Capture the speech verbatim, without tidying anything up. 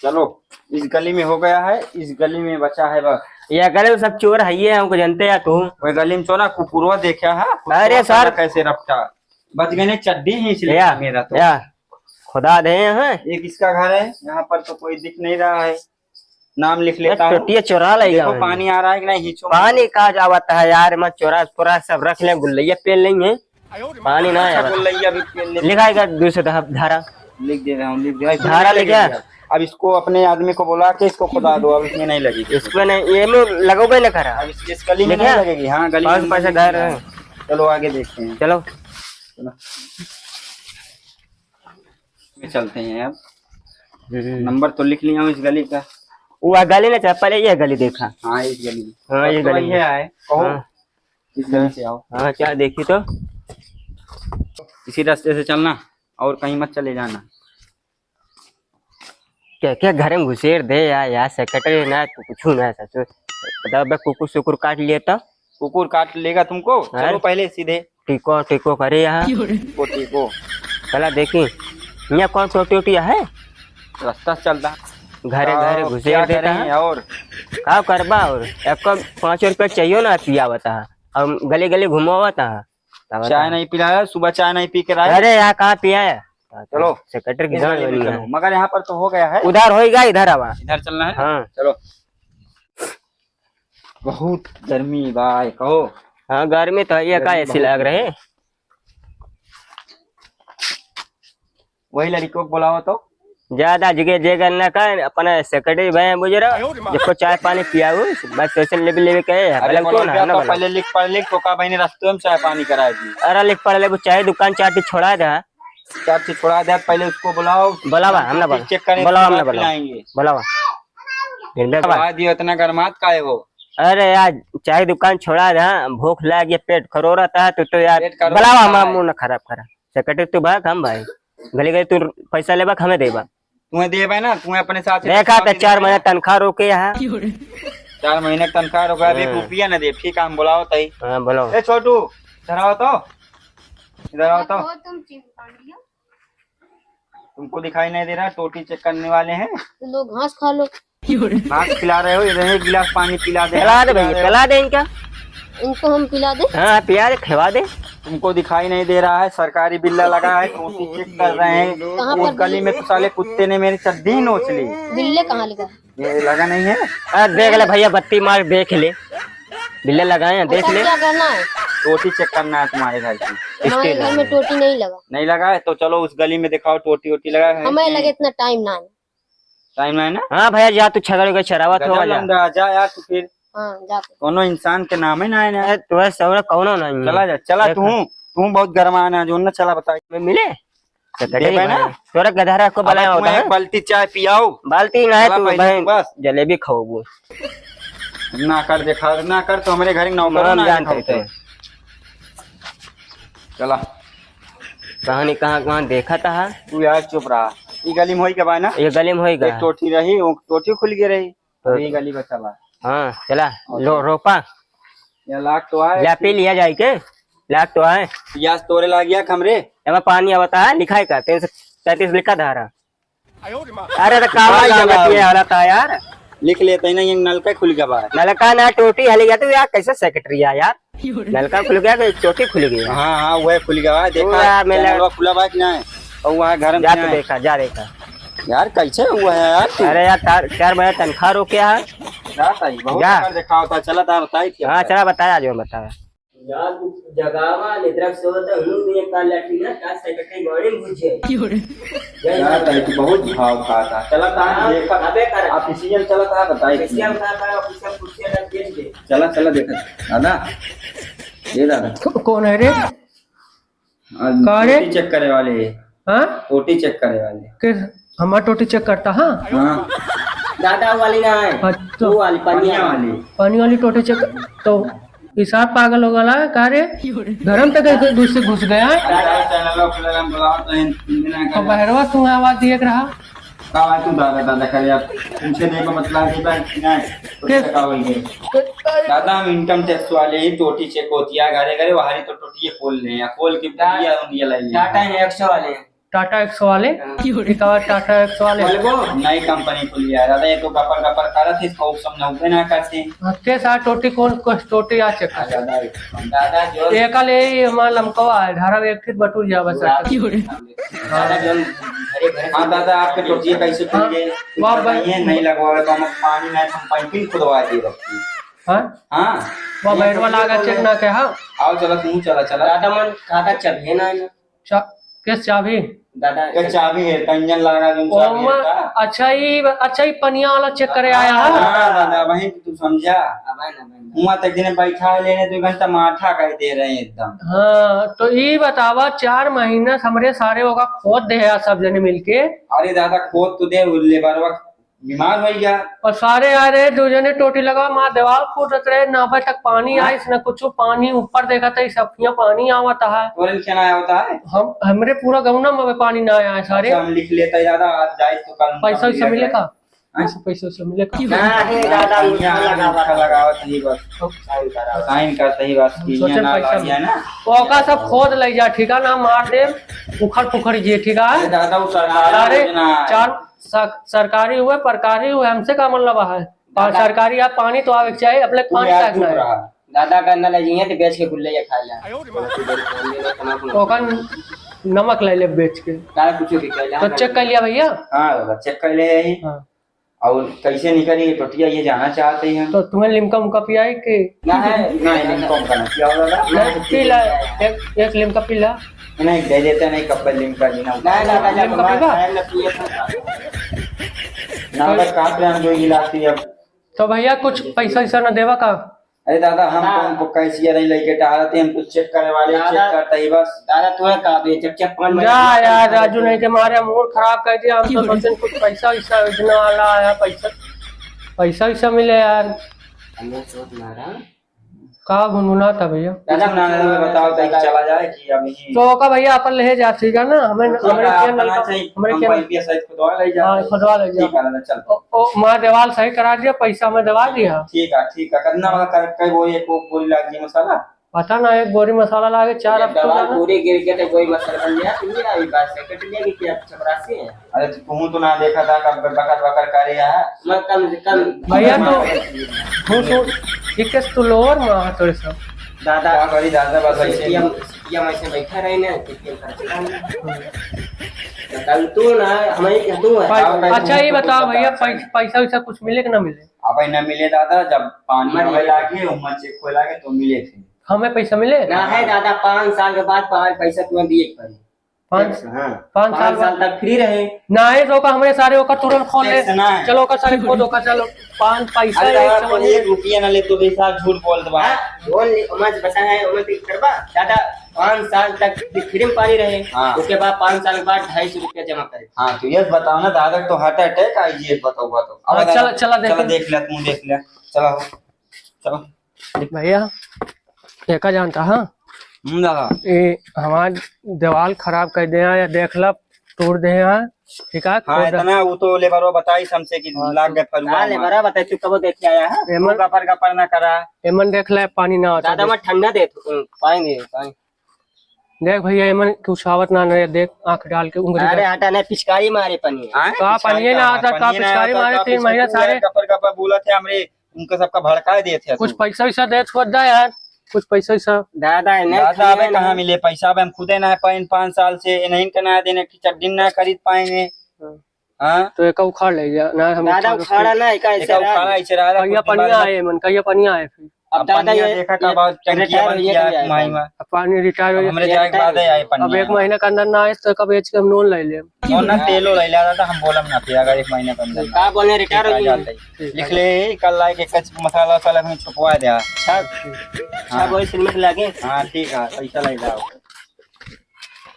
चलो, इस गली में हो गया है, इस गली में बचा है बस। ये गली में सब चोर है, ये हमको जानते हैं तू। वह गली में चोरा कुकुरवा देखा है, कुकुरवा अरे साला सर। कैसे रपटा, बच गए ने चड्डी ही इसलिए या, मेरा तो। या, खुदा दे हैं। एक इसका घर है, यहाँ पर तो कोई दिख नहीं रहा है। नाम लिख ये लेता हूँ। टोटिया चोरा ले देखो, गया है। पानी आ रहा है कि नहीं, हिचो में। पानी कहाँ जावत है यार, मैं चोरा, चोरा सब रख ले, गुल्लैया पेल लेंगे। पानी ना अच्छा, आया। बोल रही है, अभी पेन ले लिखा है क्या, दूसरे धा-, धारा? लिख दे रहा हूँ, लिख दे रहा हूँ। धारा लिख लिख गया? दिया। अब इसको, अपने आदमी को बुला के इसको खुदा दो, अब इसमें नहीं लगेगी। इसमें नहीं, ये में लगोगे ना करा। अब इस, इस गली में लिख नहीं गया? लगेगी। हाँ, गली पाँच में पैसा नहीं घर लगेगी। है। चलो, आगे देखते हैं। चलो। चलो। में चलते हैं अब। हम्म। नंबर तो लिख लिया हूँ इस गली का। वो गली ना चला, पहले ये गली देखा। हाँ, इस गली। हाँ, ये तो गली। ये है। कहो। हाँ। इस गली से आओ। हाँ, क्या देखी तो? इसी रास्ते से चलना और कहीं मत चले जाना। क्या, क्या घर में घुसेड़ दे यार, यार सेक्रेटरी ना तो कुछ ना ससुर। बताओ बे, कुकुर सुकुर काट लिए तो? कुकुर काट लेगा तुमको? अरे। चलो पहले सीधे। टिको, टिको करे यहाँ। टिको, टिको। चला देखी, यहाँ कौन टोटी ओटी है? रास्ता से चलता। घरे, घरे आओ, घुसेड़ क्या देता करें है। और? का करबा और? एक पाँच रुपया चाहिए ना पियावता है। हम गली गली घुमावता है। चाय नहीं पिलाया, सुबह चाय नहीं पी के लाए। अरे यार, कहाँ पिया है? चलो। सेक्रेटरी की इस गांड गली में बनी है। चलो। मगर यहाँ पर तो हो गया है। उधर होइगा, इधर आवा। इधर चलना है? हाँ। चलो। बहुत गर्मी भाई, कहो। हाँ, गर्मी तो है, ये का गर्मी एसी बहुत लाग है। रहे? वही लड़की को बुलाओ तो। ज्यादा जिगे जे गन्ना का अपना सेक्रेटरी भाई बुझ रहा, जिसको चाय पानी पियाऊ, बस पैसे लेवे लेवे के है, अरे भले कौन है, ना तो बोला। पहले लिख पढ़ लिख तो का बहनी रास्ते में चाय पानी कराए दी। अरे लिख पढ़ ले, वो चाय दुकान चाटी छोड़ा दे। चाटी छोड़ा दे, पहले उसको बुलाओ। बुलावा, हम ना बोला। चेक करें, बुलावा, हम ना बोला। पिलाएंगे। बुलावा। फिर बे- बुला दियो, इतना गरमात काहे हो? अरे यार, चाय दुकान छोड़ा दे, हाँ, भूख लाग गया, पेट खरो रहता है, तो, तो यार, पेट खरो बुलावा, रहता हमारा है। मुंह ना खराब करा। सेक्रेटरी तू भाग, हम भाई। गली गली तू पैसा लेबा, हमें देबा। तुम्हें देबे ना, तुम्हें अपने साथ से देखा तो चार महीने तनख्वाह रोके यहाँ। चार महीने की तनख्वाह रोके, अभी एक हाँ। रुपया ना दे, ठीक है, हम बुलाओ तई। हाँ, बुलाओ। ए छोटू, इधर आओ तो, इधर आओ तो। तुम चिंता नहीं हो। तुमको दिखाई नहीं दे रहा, टोटी चेक करने वाले हैं। तो लो घास खा लो। घास खिला रहे हो, इधर एक गिलास पानी पिला दे, पिला दे भैया, पिला दे इनका। इनको हम पिला दे? हाँ, पिला दे, खिला दे। तुमको दिखाई नहीं दे रहा है, सरकारी बिल्ला लगा है, टोटी चेक कर रहे हैं। कहाँ पर उस गली में तो साले कुत्ते ने मेरी चड्डी ही नोच ली। बिल्ले कहाँ लगा? ये लगा नहीं है। अरे देख ले भैया, बत्ती मार, देख ले, बिल्ले लगाए हैं, देख ले। क्या करना है? टोटी चेक करना है तुम्हारे घर की। हमारे घर में टोटी नहीं लगा। नहीं लगा है तो चलो उस गली में दिखाओ, टोटी वोटी लगा है कि नहीं? हमें लगे इतना टाइम ना है। टाइम ना है ना? हाँ भैया, जा तू छगड़ के चरावत हो, गजब जा। लौंडा, जा यार तू फिर। हाँ, जा तू। कोनो इंसान के नाम ही ना है ना। ए, तू है सौरा कौनो नहीं है। चला जा, चला देख। तू, तू बहुत गरमान है जो ना, चला बता। मैं मिले? तो कटे देबे ना? तोरा गधरा को अब बुलाया तुम्हें होता है? एक बाल्टी चाय पियाओ। बाल्टी ना है चला तू पहले बहन, तू बस। जलेबी खाओगो। ना कर देखा, ना कर तो हमारे घर के नौकर हम ना जानते खाओ हैं। तो। चला। कहानी कहाँ, कहाँ देखा था? तू यार चुप रहा। ई गली में होई के बा ना? ये गली में होई एक गया। टोटी रही, वो टोटी खुल के रही। तो अब ई गली बचा बा। हाँ, चला, और लो, रोपा। या लाग तो आए। या पी लिया जाए के? लाग तो आए। पियास तोरे लाग गया हमरे। एमा पानी आवता है, लिखा है का? तीन सौ तैंतीस लिखा धारा। अरे तो कावा भाई का जवाब। बतिया वाला था यार। लिख लेते हैं ना, ये नलका खुल गया बा। नलका ना टोटी हली गया तो यार, कैसे सेक्रेटरी आ यार? नलका खुल गया कि टोटी खुल गई? हाँ, हाँ, वह खुल गया बा। देखा, पूरा मेला चैनलवा खुला बा कि नहीं? और वहाँ घर में जा तो नहीं। देखा, जा देखा। यार, कैसे हुआ है यार तू? अरे यार, तार, चार महीने तनख्वाह रोके है। जा ताई, बहुत जा। बेकार देखा होता है। चला तार बताई थी हाँ, आपको। चला बताया जो बताया। यार, तू जगावा, निद्रा से होता, हम लोग भी एक बार लैट्रिन है, का सेक्रेटरी बॉडी में घुस जाए। यार, ताई, तू बहुत भाव खाता। चला तार हाँ, देखा। अबे कर। आप इसी में चला तार बताई थी। इसी में खा पाए, ऑफिस में कुर्सी अलग बेच दे। चला, चला देखा। दादा, ये दादा। को-, कौन है रे? आज का रे? टोटी चेक करे वाले हैं। हाँ? टोटी चेक करे वाले। के हमार टोटी चेक करता, हाँ? हाँ। दादा वाली ना है। अच्छा। वो वाली, पनिया पनिया वाली। वाली। पानी वाली टोटी चेक, तो हिसाब पागल हो गया, का रे? घरम तक ऐसे घुस, घुस गया। अरे, चैनल पे हम बुलाओ तो इन, इन दिन आ तो गए। बहरवा तू आवाज दिए के रहा। का भाई तू दादा, दादा करे, आप पूछे दे को बतला दे भाई, नहीं, तो के? का बोल गए? के? दादा, हम इनकम टैक्स वाले ही टोटी चेक होती है, घरे घरे, वहां तो टोटी खोल ले, या खोल के टा-, दिया, दिया लाइए। टाटा नेक्सो वाले। टाटा एक्स वाले। हाँ। एक और टाटा एक्स वाले। बोले वो नई कंपनी खुली है दादा, ये तो गपर गपर करत है, इसको समझौबे ना करते। हाँ, के साथ टोटी कौन, कौन टोटी आ चेक कर? दादा, दादा जो एका ले ही हमारा लमकवा है, धारा में एक फिट बटुर जावा सर। दादा जो घरे घरे हाँ दादा, आपके टोटी कैसे खुल गए? वाह भाई। बताइए, नहीं लगवा तो हम पानी में हम पाइपिंग खुदवा दिए रखती। हाँ? हाँ। वाह, ये बैटवा टोटी लागा खोल चेक दे। ना के, हाँ। आओ चला, तू चला, चला। दादा मन कहा था चढ़े ना, ना। चा-, किस चाबी? दादा, ये चाबी है, इंजन लगा, जो ओ, चाबी है मा-, का? अच्छा, ई, अच्छा, ई पनिया वाला चेक करे आया है? हाँ, दादा, वही तो तू समझा। अब है ना, अब है ना। हुआ तक दिन बैठा है लेने, दो घंटा माठा कर दे रहे हैं एकदम। हाँ, तो ई बतावा, चार महीना से हमरे सारे ओका खोद दे है सब जने मिलके। अरे दादा, खोद तो दे, उ लेबरवा बीमार होइ गया। और सारे आ रहे, दो जने टोटी लगा, माँ दीवार खोदत रहे, ना अबे तक पानी हाँ? आइस, ना कुछ पानी ऊपर देखा था, सब यहाँ पानी आवत है। तोरे लिखे ना आवत है? हम, हमरे पूरा गौना में पानी ना आया है सारे। अच्छा, हम लिख लेते हैं दादा, आज जाए तो कल पैसा वैसा मिले का? हाँ? पैसा, पैसा वैसा मिले का? ना, हे दादा, अंगूठा लगावत ही बस। साइन करते ही बस, हम सोचे ना पैसा लागिया ना। ओका सब खोद ले जा, ठीक है ना, मार दे, उखड़ पुखड़ जे, ठीक है? अरे दादा, वो सरकार अरे, योजना है। चार सर-, सरकारी हुए, परकारी हुए, हमसे का मतलब है? पा-, दादा। सरकारी आप पानी तो आवे के चाही, अपने पानी काहे ना आए? दादा का ना ले जाइए तो बेच के गुल्ले ये खा ले। ओकर नमक ले ले बेच के। दादा कुछ भी कर ले। तो चेक कर लिया भैया? हाँ दादा, चेक कर ले यही। हाँ। और कैसे निकली ये टोटिया, ये जाना चाहते हैं हम। तो तुम्हें लिमका उमका पियाई कि? ना है। नहीं, लिमका उमका ना पिया दादा। नहीं, पी ला, एक, एक लिमका पी ला। नहीं, दे देते नहीं, कब लिमका जी ना। नहीं, नहीं, नहीं, लिमका पीबा? नहीं, नहीं, पिए तो ना, बस काट रहे हैं, जो गिलास पी अब। तो भैया, कुछ पैसा वैसा ना देवा का? अरे दादा, हम ना। कौन प-, कैशियर नहीं लेके टहरते, हम कुछ चेक करे वाले, दादा, चेक करते ही बस। दादा, तुम्हें कहा दे, चेक, चेक, कौन जा महीना यार, पैसा राजू नहीं के मारे मूड खराब कर दिया। हम तो सोचें कुछ पैसा वैसा योजना वाला आया, पैसा, पैसा वैसा मिले यार। हमने सोच मारा। का गुनगुनात है भैया? दादा, कुछ ना, ना, ना, बताओ, तो दादा। चला जाए कि अब यहीं तो ओका भैया अपन ले जा, ठीक है ना? हमें, तो हमारे का खेत अपना नलका, चाहिए, हमारे हम खेत पाइप या साइड खुदवा ले जाते हाँ, हैं। खुदवा ले जा। ठीक है, दादा, चल। ओ, ओ, माँ दीवार सही करा दिया, पैसा में दवा दिया। ठीक है, ठीक है। कितना वाला कर, कई बोरी, एक बोरी लाग गई मसाला? पता ना, एक बोरी मसाला लागे, चार ये हफ्ता दवा लागे। पूरी गिर के तो कोई मसाला बन गया, ये अभी बात से कट लिया कि क्या चपरासी है? अरे, तो तुम तो ना देखा था, कब बकर बकर करे है। मैं कम से कम भैया, तो तू, तू, ये कैसे तू लोअर में आ थोड़े सा? दादा, क्या करी दादा, बस ऐसे सीटीएम, सीटीएम ऐसे बैठा रहे ना, सीटीएम कर चला ना। बताओ तू ना, हमें क्या तू है? भाई, आओ, भाई, अच्छा, तुम ये तो बताओ भैया, बताओ। पैस-, पैसा वैसा कुछ मिले कि ना मिले? अबे ना मिले दादा, जब पानी मर आवे गया। लागे, उम्मा चेक होए लागे, तो मिले थे। हमें पैसा मिले? ना है दादा, पाँच साल के बाद पाँच पैसा तुम्हें दिए के पड़े। पाँच, टैक्स, हाँ। पाँच पाँच साल साल बाद। तक फ्री रहे। ना है तो ओका हमरे सारे ओका तुरंत खोल ले। टैक्स ना है। चलो ओका सारे खोल दो, ओका चलो। पाँच पैसा अरे एक दादा, समझ कोई में एक रुपया ना ले तो भी साहब झूठ बोल दे बा। हाँ, बोल ले, मैं बता है, मैं तो करबा। दादा, पाँच साल तक फ्री में पानी रहे। हाँ। उसके बाद पाँच साल के बाद ढाई सौ रुपया जमा करे। हाँ, तो ये बताओ ना दादा, तो हार्ट अटैक आई, ये बताओ, बताओ। हाँ, अब चला, चला चला देखे। देख ले, तू देख ले। चला हो। चलो। भैया, एका जानता, हाँ? हम्म, दादा। ए, हमार दीवाल खराब कर दे हैं, या देख ला, तोड़ दे हैं, ठीक है? हाँ, खोद। इतना वो तो लेबरवा बताई हमसे कि हाँ, लाग तो गए फरुआ हाँ, में। लेबरवा बताई, तू कबो देख के आया है? एमन तू गपर गपर ना करा। एमन देख ले, पानी ना होता दादा, देख। मैं ठंडा दे, पानी दे, पानी। देख भैया, एमन कुछ आवत ना, ना, देख, आँख डाल के उंगली अरे डाल। हटा, नहीं, पिचकारी मारे पानी। हाँ? का पिचकारी पानी ना का? आता, का पानी ना पिचकारी आता, मारे, का तीन महीना पिचकारी सारे। यार, गपर गपर बोला थे हमरे। उनका सबका भड़का देत है कुछ तू। पैसा वैसा देत होत दा यार, कुछ पैसा वैसा। दादा, इन्हें दादा, अबे खाने कहाँ नहीं। मिले पैसा? अबे हम खुदे ना पाइन पाँच साल से, इन्हें के ना देने की चड्डी ना खरीद पाएंगे। हाँ। हाँ? तो एका उखाड़ ले जा, ना हम दादा, उखाड़ उखाड़ा ना, एका ऐसे एका रहा उखाड़ा दे। ऐसे रहा, कहिया कुछ दिन बाद पनिया में आए मन, कहिया पनिया आए फिर? अब अब दादा पनिया ये, देखा का ये बाद टंकिया रिटायर बन हो गया गया, कि माई मा। अब पानी रिटायर हो अब गया। हमरे ये जाए के रिटायर बाद हो आए गया। अब पनिया। एक महीना के अंदर ना आए तो कब बेच के हम लोन ले लेम। और ना तेलो ले ला दादा, हम बोलम ना फिर अगर एक महीने के अंदर। का बोले, रिटायर हो गया? जाते ही। ठीक है। लिख ले, कल लाए के कच मसाला वसाला हमें छुपवा दे। अच्छा, अच्छा, हाँ। बोले सिलमेट लागे। हाँ, ठीक है, पैसा ले जाओ।